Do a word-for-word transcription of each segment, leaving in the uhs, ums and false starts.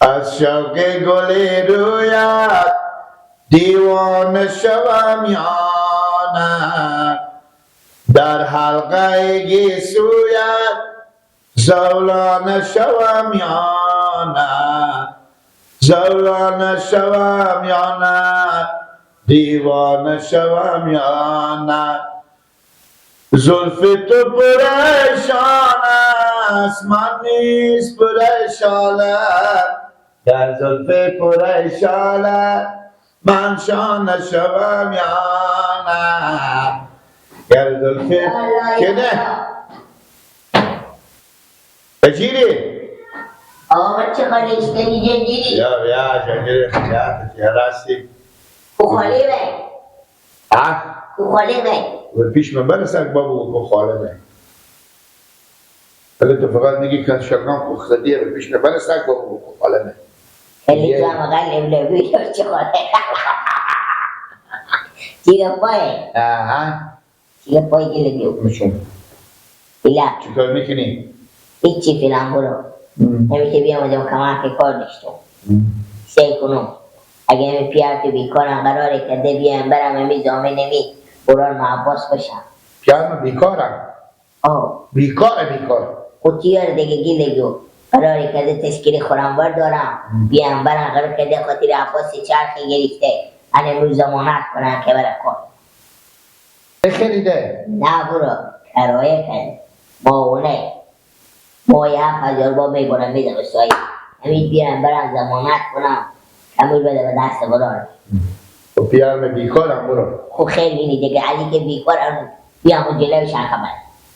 از شوق گل رویت دیوانه شوم یا نه، در حلقهٔ گیسویت زولانه شوم یا نه، زولانه شوم یا نه، دیوانه شوم یا نه. زلف تو پریشان است، من نیز پریشانم. گر زلف پریشان است، من شانه شوم یا نه؟ گر زلف، چه نه؟ بجیری؟ آقا، چه خالی اشتری جنگیری؟ بیا، بیا، جنگیری، بیا، بیا، راستی. او خالی به. ها؟ کو خاله مه. و پیش مه بله سگ بابو کو خاله مه. بله تو فقط نگی کن شکان کو خدیه و پیش مه بله سگ بابو کو خاله مه. خیلی یه. تو هم غل املوی چی خاله. چی گپایه؟ آها. چی گپایی که لگی حکمشون. ایلا. چی کار می‌کنی؟ هیچی فلان برو. هم. همیشه بیام از اون کمک کار داشتم. هم. سعی کنم. اگه همین پیار تو بیکارم قراره کرده بیام برم همی زامن نمی برار ما عباس بشم. پیار من بیکارم. آه. بیکار بیکار. خود تیار دیگه گیله گو. قراره کرده تشکیل خورم بردارم. هم. بیام برم قرار کرده خاطر عباس چرخی گرفته. انه روز ضمانت کنم که برم کار. بخریده؟ نه برو، کرایه کرده. با اونه. با یه هفت هزار با می‌برم می‌دم سایی. همین بیام برم ضمانت کنم. کمول بده به دست برار. و پیار می بیکارم برو. خو خیر بینی دیگه، علی که بیکارم بیام خو جلو شن خبر.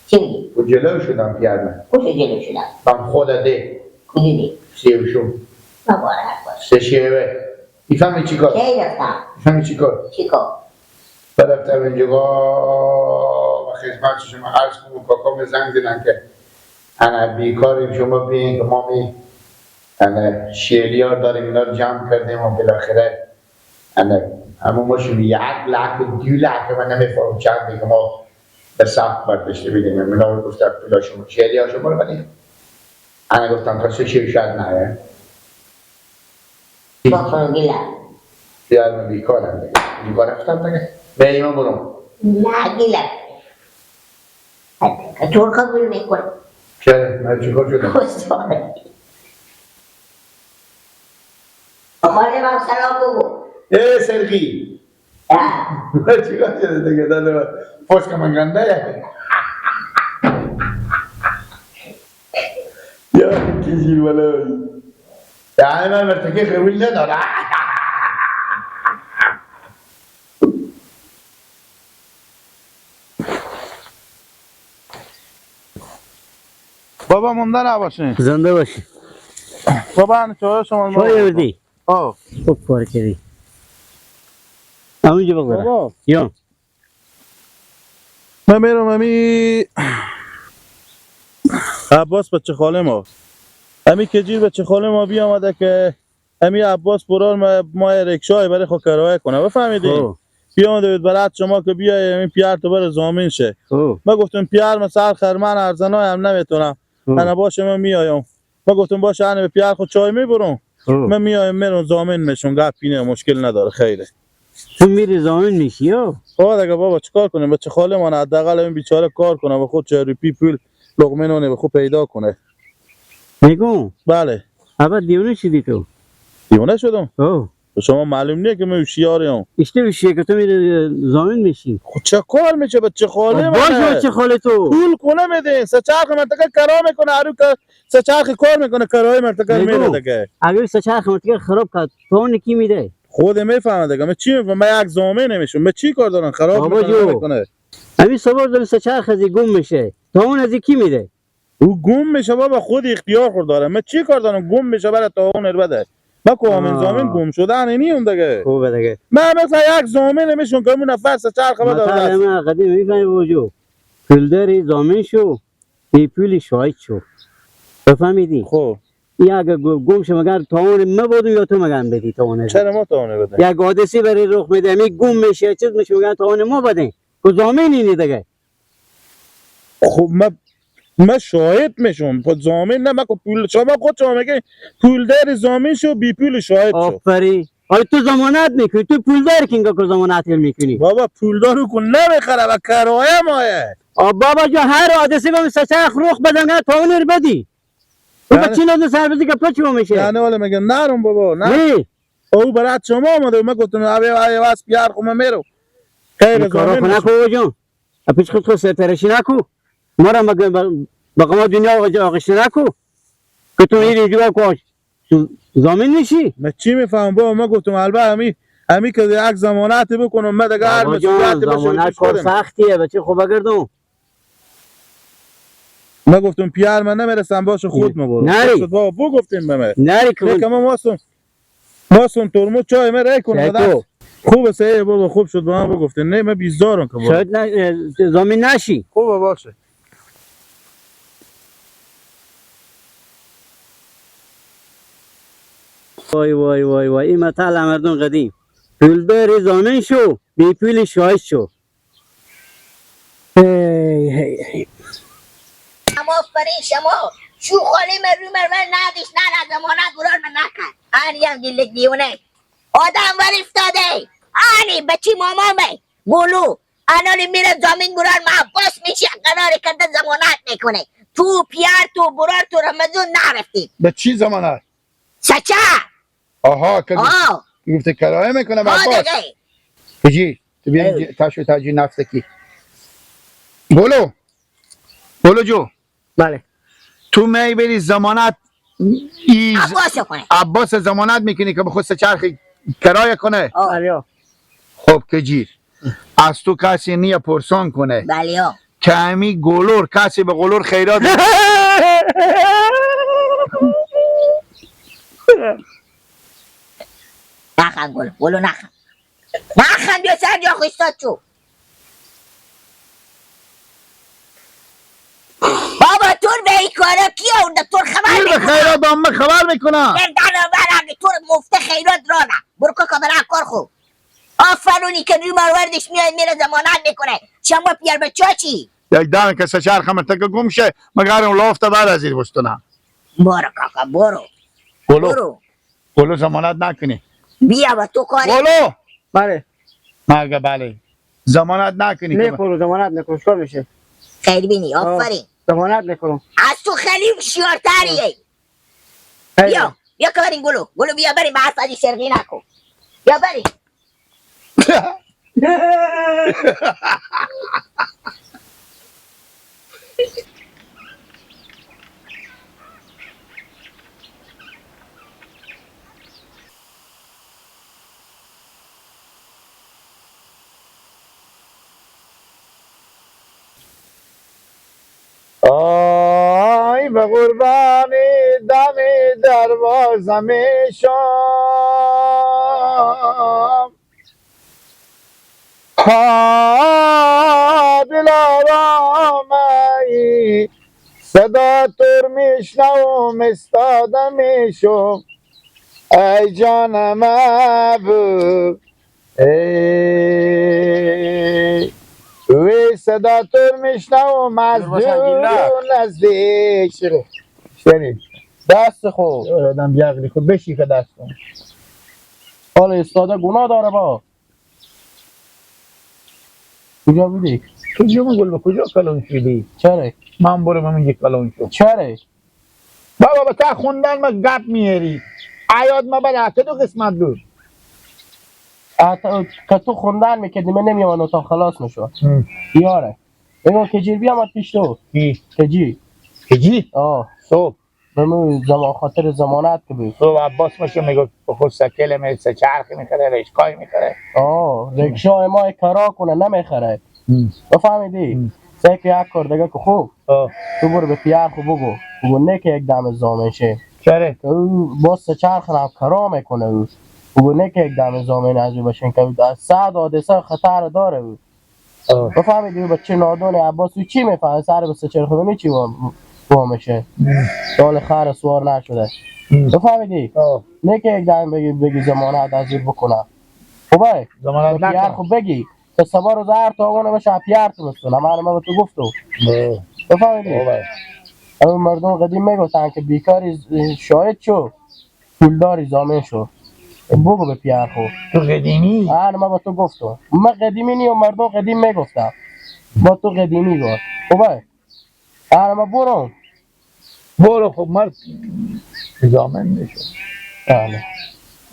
چی میگی؟ خو جلو شدم پیار می. خوش جلو شدم. بم خود ده. کدی ده؟ سی و شوم. مبارک باش. سه شیوه. می‌فهمی چی کار؟ کی رفتم؟ می‌فهمی چی کار؟ چی کار؟ برفتم اینجا و خدمت شما عرض کنم، کاکا می زنگ زدن که انا بیکاریم، شما بیاین که ما می انا شیلیار داریم، اینا رو جمع کردیم و بالاخره انا همون ما شما یک لک و دو لک، من نمی‌فهمم چندی که ما به ثبت برداشته بیدیم. اینا رو گفتم پولا شما، شیلیار شما رو بدیم. انا گفتم تا سه شیش شاید نه. بخون گیلک. پیار من بیکارم دیگه. بیکار رفتم دیگه. به ایمان برو. نه گیلک. تو رو قبول می‌کنم. چرا؟ من چیکار شدم؟ استاد. خانم هم سلام بگو. ای سرگی. اه. چیکار شده دیگه؟ داده من. پشت من گنده یه. یا کیشی بلایی. یا من مرتکه قبول نداره. بابا مونده نباشین. زنده باشی. بابا، ان چای شما چای آوردی؟ آه. خوب کار کردی. همینجا بگذار. بابا. یا. من می‌رم امی عباس بچه خاله ما. امی کجیر بچه خاله ما بیامده که امی عباس برار ما، ما رکشای برای خود کرایه کنه. بفهمیدین؟ خب. بیامده بود برات شما که بیای امی پیار تو بره زامین شه. خب. ما گفتم پیار ما سر خرمن ارزنای هم نمی‌تونم. خب. انا باشه من میایم. ما گفتم باشه، انه به پیار خود چای می‌برم. خب. من میایم میرم زامین می‌شم، گپی نه، مشکل نداره، خیره. تو میری زامین می‌شی، یا؟ آه دیگه بابا، چیکار کنیم؟ بچه خاله مانه، حداقل این بیچاره کار کنه، به خود چهار روپی پول لقمه نانه به خود پیدا کنه. نگو. بله. اول دیونه شدی تو؟ دیونه شدم؟ آه. به شما معلوم نیه که من هوشیارم؟ اشته هوشیه که تو میری زامین می‌شی. خود چه کار می‌شه بچه خاله مانه؟ باشه بچه خاله تو. پول کنه می‌ده، سه چرخ منطقه کرا می‌کنه، هر رو که سه چرخ کار می‌کنه، کرایه مرتکه نگو. می‌ره دیگه. اگه سه چرخ مرتکه خراب کرد، تاوان کی می‌ده؟ خود می‌فهمه دیگه. من چی می‌فهمم؟ من یک زامن می‌شم. من چی کار دارم؟ خراب بابا می‌کنه، جو. نمی‌کنه. همین سوار دارم سه چرخ ازی گم می‌شه. تاوان ازی کی می‌ده؟ او گم می‌شه بابا، خود اختیار خود داره. من چی کار دارم؟ گم می‌شه، برای تاوان ار بده. من که همین آه. زامن گم شده، انه نیم دیگه. خوبه دیگه. من مثلا یک زامن می‌شم که اون نفر سه چرخ به مثلا داره. من قدیم می‌فهمی بابا جو. پولداری زامن شو. ای پولی شاهد شو. بفهمیدی؟ خب. یا اگه گو-، گم شه مگر تاوان مبادم یا تو مگر بدی تاوان. چرا ما تاوان بدیم؟ یک حادثه برای رخ می‌ده، می گم می‌شه، چیز می‌شه، مگر تاوان ما بدیم. کو زامینی نی دیگه. خب ما، من شاهد می‌شم، پس ضامن نه، من که پول، شما خود شما میگه پولدار ضامن شو، بی پول شاهد شو. آفرین. آی تو ضمانت می‌کنی؟ تو پولدار کینگا که ضمانت می‌کنی؟ بابا، پولدار رو کن نمیخره و کرایه مایه. آ بابا جو، هر حادثه به سه چرخ رخ بدن، تاونر بدی. تو به یعنی چی نظر سر بزی که تو چی می‌شه؟ یعنی ولی مگه نرم بابا، نه؟ نه. او برات شما آمده، من گفتم، ابی، ابی، واس بیار، خو من میرم. خیر، این کارا ضامن خو نکو می‌شم. بابا جان. اپیچ خود خود سرپرشی نکو. ما را مگه ب-، به قما دنیا آغ-، آغشته نکو. که تو این اینجا کاش. تو ضامن نیشی؟ من چی می‌فهمم بابا؟ من گفتم، البته همی، همی که یک ضمانتی بکنم، من دیگه هر بابا جان، مسئولیتی بشه ضمانت کار خودم. سختیه، بچه خوب بگردم. من گفتم، پیار من نمیرسم، باشه، خود مبارم. نری. شد بابا، بگفتیم به من. نری که نه که من ماستم. ماستم ترمز چای من رای کنم، چای بدست. تو. خوبه، صحیح بابا، خوب شد با من بگفتیم. نه، من بیزارم که بابا. شاید نه، اه، ضامن نشی. خوبه، باشه. وای، وای، وای، وای. این متل مردم قدیم. پولداری ضامن شو، بی پولی شاهد شو. هی، هی، هی. اما آفرین شما. شو خالی من رو من من ندیش، نه، نه، ضمانت برار من نکن. آنی هم گیلک دیونه. آدم ور افتاده. آنی بچی ماما می. گلو. انالی میره ضامن برار من عباس می‌شه، قرار کرده ضمانت می‌کنه. تو پیار تو برار تو رمضان نرفتید. به چی ضمانت؟ سچه. آها، که آه. گفته کرایه می‌کنه به آه، عباس. دیگه. بجی، تو بیا اه. اینجا تاشو تاجی نفته کی. بولو. بولو جو. بله. تو می بری ضمانت ای ز-، عباس کنه. عباس ضمانت می‌کنی که به خود سه چرخی کرایه کنه؟ آه. بله. خب که جیر. از تو کسی نیه پرسان کنه. بله. که همی گلور، کسی به گلور خیرات نخند گل، گلو نخند. نخند، بیا سر جا خو ایستاد چو. بابا، تور به این کارا کی آورده؟ تور خبر می‌کنه. خیرات با من خبر می‌کنه. گردن و برم، تور مفت خیرات رانه. برو که کاملا کار خو. آفرونی که روی مروردش میاد میره ضمانت می‌کنه. شما پیار بچه چی؟ یک دانه که سه چرخ هم تک گم شه، مگر اون لافت بعد از این بستونه. برو کاکا، برو. بولو. برو. بولو ضمانت نکنی. بیا با تو کاری. بولو. بله. مگه بله. ضمانت نکنی که نکنم، ضمانت نکنم. چیکار می‌شه؟ خیر بینی، آه. آفرین. ضمانت نکنم. از تو خیلی هوشیارتری. آه. بیا، بیا که بریم گلو. گلو بیا بریم، به حرف علی شرقی نکن. بیا بریم. آی به قربانی دم دروازه می‌شم. ها دلارام، ای صدا تور می‌شنوم، استاده می‌شم. ای جانم ابو، ای وی صدا تور می‌شنوم از دور و نزدیک. شیرین. شیرین. دست خو. آدم بیاغلی خو بشی که دست خو. حالا استاده گناه داره با. کجا بودی؟ تو جمع گل به کجا کلون شدی؟ چرا؟ من برو من اینجا کلون شو. چرا؟ بابا، به تا خوندن ما گپ میاری. حیات ما بلا که دو قسمت بود. اتا که تو خوندن می‌کردی، من نمی‌آمدم تا خلاص می‌شد. هم. یاره. بگو کجیر بیامد پیش تو. کی؟ کجی. کجی؟ آه. صبح. به مو زمان، خاطر ضمانت که بود. صبح عباس باشه میگفت به خود سکل می سه چرخی می‌خره، رشکایی می‌خره. آه، رکشای ما کرا کنه، نمی‌خره. هم. بفهمیدی؟ هم. سه که یک کار دیگه که خوب. آه. تو برو به پیار خو بگو. بگو نه که یک دم زامن شه. چرا؟ که او باز سه چرخ هم کرا می‌کنه او. بگو نه که یک دم زامن از او بشین که او در صد حادثه خطر داره او. آه. بفهمیدی او بچه نادون عباس او چی می‌فهمه؟ سر به سه چرخ بینی چی وا-، وا می‌شه؟ هم. سال خر سوار نشده. هم. بفهمیدی؟ آه. نه که یک دم بگی، بگی ضمانت از او بکنه. خوبه؟ ضمانت به پیار نکن. خو بگی. تا سبا روز هر تاوان بشه، پیار تو بستونه. من، من به تو گفتم. آه. بفهمیدی؟ آه، بله. اما مردم قدیم می‌گفتن که بیکاری ز-، شاهد شو، پولداری ضامن شو. بگو به پیار خو. تو قدیمی؟ آه، من با تو گفتم. من قدیمی نیم، مردم قدیم می‌گفتن. با تو قدیمی گفت. خوبه؟ آه، من برم. برو خب، مرد ضامن می‌شم. بله.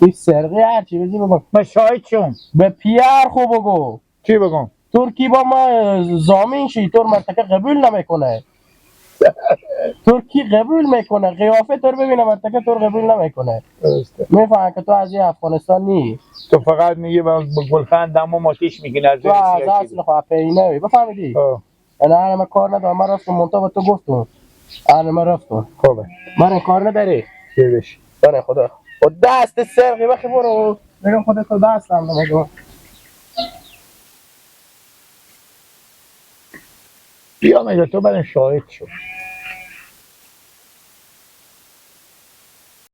این سرقه هر چی بزی بگو. من شاهد شم. به پیار خو بگو. چی بگم؟ ترکی با ما ضامن شی، تور منطقه قبول نمی‌کنه. ترکی قبول می‌کنه، قیافه تور ببینه، منطقه تور قبول نمی‌کنه. درسته. می‌فهمه که تو از این افغانستان نی. تو فقط میگی با، با گلخند دمو ماتیش می‌کنه، از تو این از سیاسی. اصل خو پی نوی، بفهمیدی؟ آه. انا، انا من کار ندارم، من رفتم، منتها به تو گفتم. انا من رفتم. خوبه. من این کار نداری؟ ببش. بله خدا. و دست سرقی بخی برو. بگم خدا تو دست هم نمی‌گم. بیا مگه تو برای شاهد شو.